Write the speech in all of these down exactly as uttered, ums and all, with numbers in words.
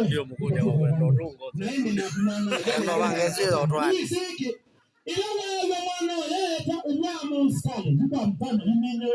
Ndio mũkũnde wa kwenda ũndũ ngothe. Ĩla waew'a mwana ũyũ eeta ũmwaa mũsikalĩ, yu kwa mfano, iminye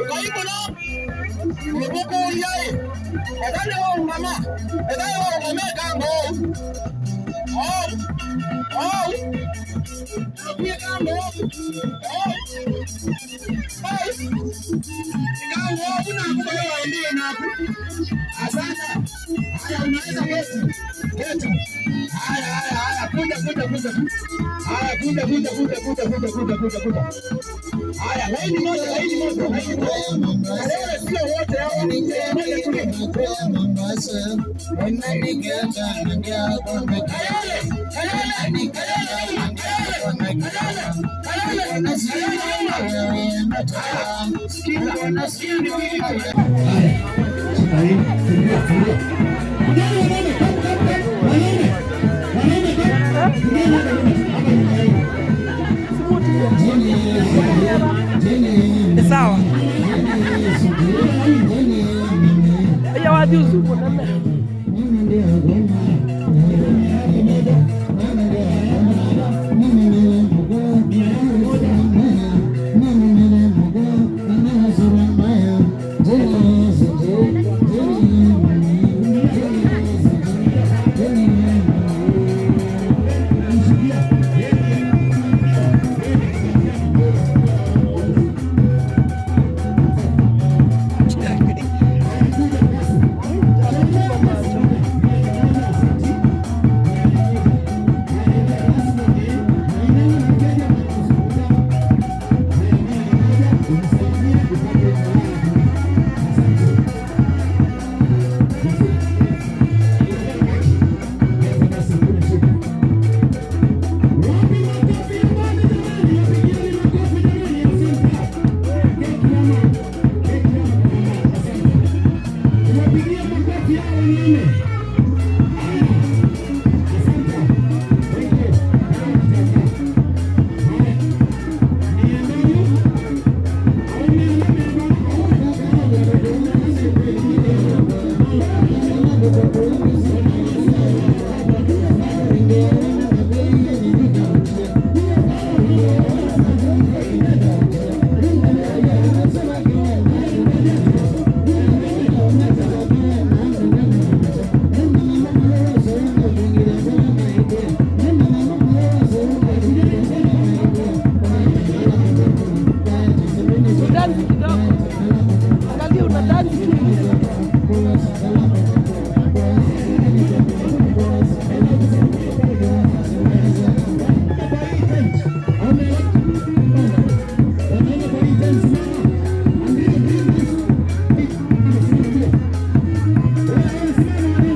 Ũkaimbũla, ũkũkũlya-ĩ, ethĩwa nĩwaũngama, ethĩwa nĩwaũngama ĩkanga ũu. Ũu, ũu. Naku ĩkanga ũu. Ũu. Ũu. Ĩkanga ũu naku vayo waendee naku. Asante. Haya, unaweza keti. Keti. Haya, haya, haya. Kuja, kuja, kuja. Haya, kuja, kuja, kuja. Haya, laini moja, laini moja, laini moja. Kayole sio wote hao, ni mmoja tu. Kayole, Kayole, Kayole, Kayole, Kayole. Haya, shika hii. Sindio, sindio. Vijana wanaume, come, come, come. Wanaume, wanaume, come. Vijana hapa nyuma, hapa nyuma yenu. Ni sawa. Aya, wathi usu kunene.